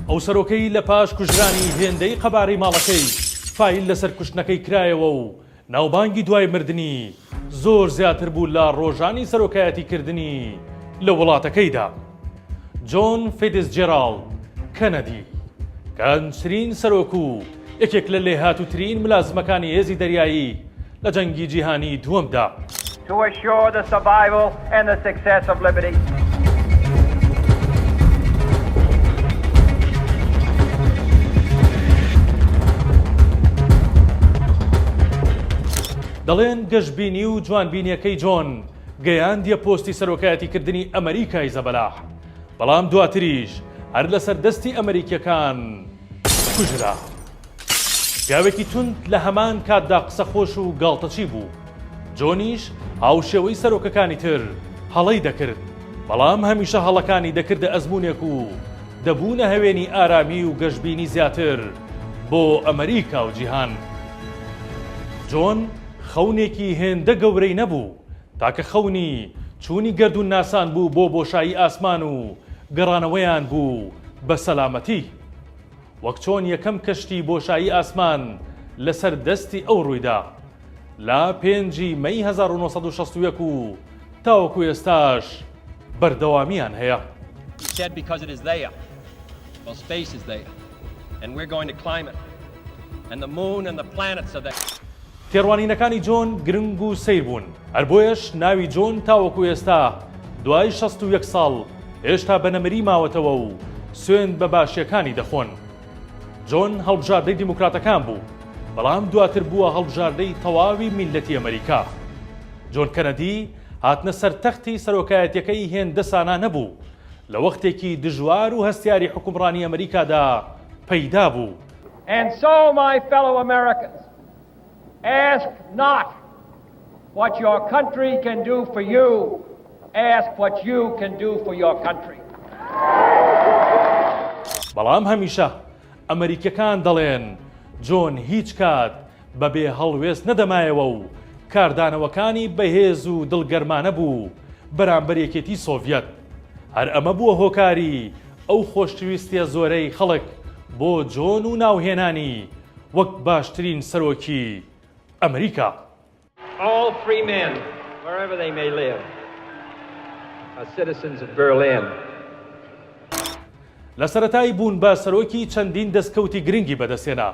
ئەو سەرۆکەی لە پاش کوژرانی هێندەی قەبارەی ماڵەکەی فایل لەسەر کوشتنەکەی کرایەوە و ناوبانگی دوای مردنی زۆر زیاتر بوو لە ڕۆژانی سەرۆکایەتی کردنی لە وڵاتەکەیدا. جۆن فیتزجێراڵد کەنەدی، گەنجترین سەرۆک و یەکێک لە لێهاتووترین ملازمەکانی هێزی دەریایی لە جەنگی جیهانیی دووەمدا. To assure the survival and the success of liberty. دەڵێن گەشبینی و جوانبینیەکەی جۆن گەیاندیە پۆستی سەرۆکایەتیکردنی ئەمەریکای زەبەلاح، بەڵام دواتریش هەر لەسەر دەستی ئەمەریکیەکان کوژرا. پیاوێکی توند لە هەمان کاتدا قسەخۆش و گاڵتەچی بوو. جۆنیش هاوشێوەی سەرۆکەکانی تر هەڵەی دەکرد، بەڵام هەمیشە هەڵەکانی دەکردە ئەزموونێک و دەبوونە هەوێنی ئارامی و گەشبینی زیاتر بۆ ئەمەریکا و جیهان. جۆن خەونێکی هێندە گەورەی نەبوو، تاکە خەونی چوونی گەردوونناسان بوو بۆ بۆشایی ئاسمان و گەڕانەوەیان بوو بە سەلامەتی. وەک چۆن یەکەم کەشتی بۆشایی ئاسمان لەسەر دەستی ئەو ڕوویدا لە پێنجی مەی 1961 و تاوەکو ئێستاش بەردەوامیان هەیە. He said because it is there. Well, space is there. And we're going to climb it. And the moon and the planets are there. تێڕوانینەکانی جۆن گرنگ و سەیر بوون، هەر بۆیەش ناوی جۆن تاوەکو ئێستا دوای 61 ساڵ هێشتا بە نەمری ماوەتەوە و سوێند بە باشیەکانی دەخۆن. جۆن هەڵبژاردەی دیموکراتەکان بوو، بەڵام دواتر بووە هەڵبژاردەی تەواوی میللەتی ئەمەریکا. جۆن کەنەدی هاتنە سەر تەختی سەرۆکایەتیەکەی هێندە سانا نەبوو، لە وەختێکی دژوار و هەستیاری حوکمڕانی ئەمەریکادا پەیدا بوو. And so my fellow Americans, ask not what your country can do for you, ask what you can do for your country. بەڵام هەمیشە ئەمەریکیەکان دەڵێن جۆن هیچ کات بە بێ هەڵوێست نەدەمایەوە و کاردانەوەکانی بەهێز و دڵگەرمانە بوو بەرامبەر یەکێتی سۆڤیەت. هەر ئەمە بووە هۆکاری ئەو خۆشتویستیە زۆرەی خەڵک بۆ جۆن و ناوهێنانی وەک باشترین سەرۆکی ئەمریکا. All free men, wherever they may live, are citizens of Berlin. لە سەرەتای بوون بە سەرۆکی چەندین دەستکەوتی گرنگی بەدەستهێنا.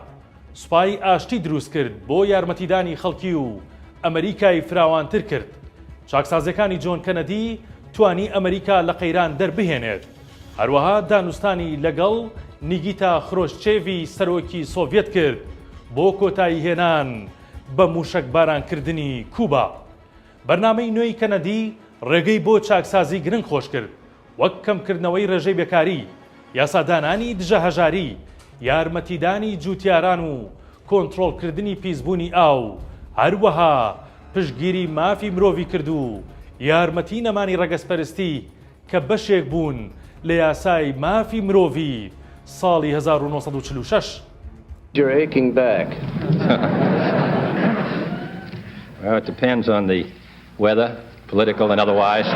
سوپای ئاشتی دروست کرد بۆ یارمەتیدانی خەڵکی و ئەمریکای فراوانتر کرد. چاکسازیەکانی جۆن کەنەدی توانی ئەمریکا لە قەیران دەربهێنێت. هەروەها دانوستانی لەگەڵ نیگیتا خرۆشچێڤی سەرۆکی سۆڤیەت کرد بۆ کۆتاییهێنان بە مووشەکبارانکردنی کوبا. بەرنامەی نوێی کەنەدی ڕێگەی بۆ چاکسازی گرنگ خۆشکرد، وەک کەمکردنەوەی ڕێژەی بێکاری، یاسادانانی دژە هەژاری، یارمەتیدانی جووتیاران و کۆنترۆڵکردنی پیسبوونی ئاو، هەروەها پشتگیری مافی مرۆڤی کرد و یارمەتی نەمانی ڕەگەزپەرستی کە بەشێک بوون لە یاسای مافی مرۆڤی ساڵی 1946. Your aching back. Well, it depends on the weather, political and otherwise.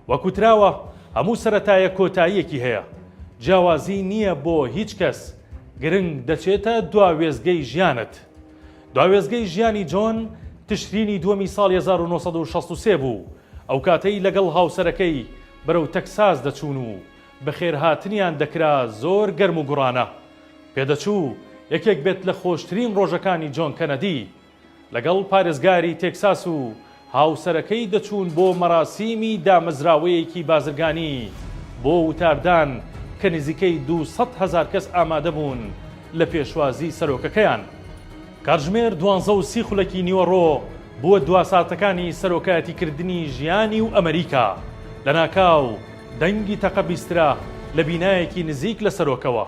وەک وتراوە هەموو سەرەتایەک کۆتاییەکی هەیە، جیاوازی نییە بۆ هیچ کەس، گرنگ دەچێتە دوا وێستگەی ژیانت. دوا وێستگەی ژیانی جۆن تشرینی دووەمی ساڵی 1963 بوو، ئەوکاتەی لەگەڵ هاوسەرەکەی بەرەو تەکساس دەچوون و بەخێرهاتنیان دەکرا زۆر گەرم و گوڕانە. پێدەچوو یەکێک بێت لە خۆشترین ڕۆژەکانی جۆن کەنەدی. لەگەڵ پارێزگاری تێکساس و هاوسەرەکەی دەچوون بۆ مەراسیمی دامەزراوەیەکی بازرگانی بۆ وتاردان کە نزیکەی 200,000 کەس ئامادەبوون لە پێشوازی سەرۆکەکەیان. کاتژمێر دوانزە و سی خولەکی نیوەڕۆ بووە دواساتەکانی سەرۆکایەتیکردنی ژیانی و ئەمریکا، لەناکاو دەنگی تەقە بیسترا لە بینایەکی نزیک لە سەرۆکەوە.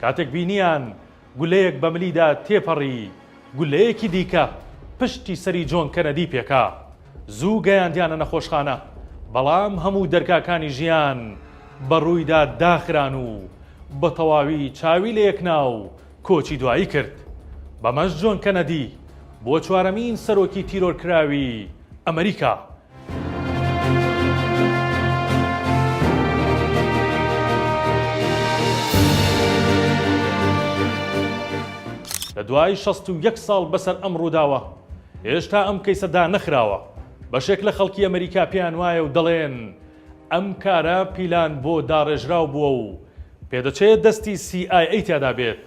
کاتێک بینیان گولەیەک بە ملیدا تێپەڕی، گولەیەکی دیکە پشتی سەری جۆن کەنەدی پێکا. زوو گەیاندیانە نەخۆشخانە، بەڵام هەموو دەرگاکانی ژیان بە ڕوویدا داخران و بە تەواوی چاوی لە یەکنا و کۆچی دوایی کرد. بەمەش جۆن کەنەدی بووە چوارەمین سەرۆکی تیرۆرکراوی ئەمریکا. دوای 61 ساڵ بەسەر ئەم ڕووداوە هێشتا ئەم کەیسە دانەخراوە، بەشێک لە خەڵکی ئەمریکا پێیان وایە و دەڵێن ئەم کارە پیلان بۆ داڕێژراو بووە و پێدەچێت دەستی سی ئای ئەی تیادا بێت،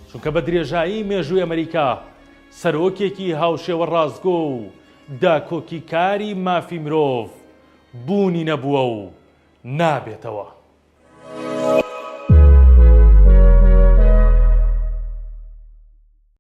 چونکە بە درێژایی مێژووی ئەمریکا سەرۆکێکی هاوشێوە ڕاستگۆ و داکۆکیکاری مافی مرۆڤ بوونی نەبووە و نابێتەوە.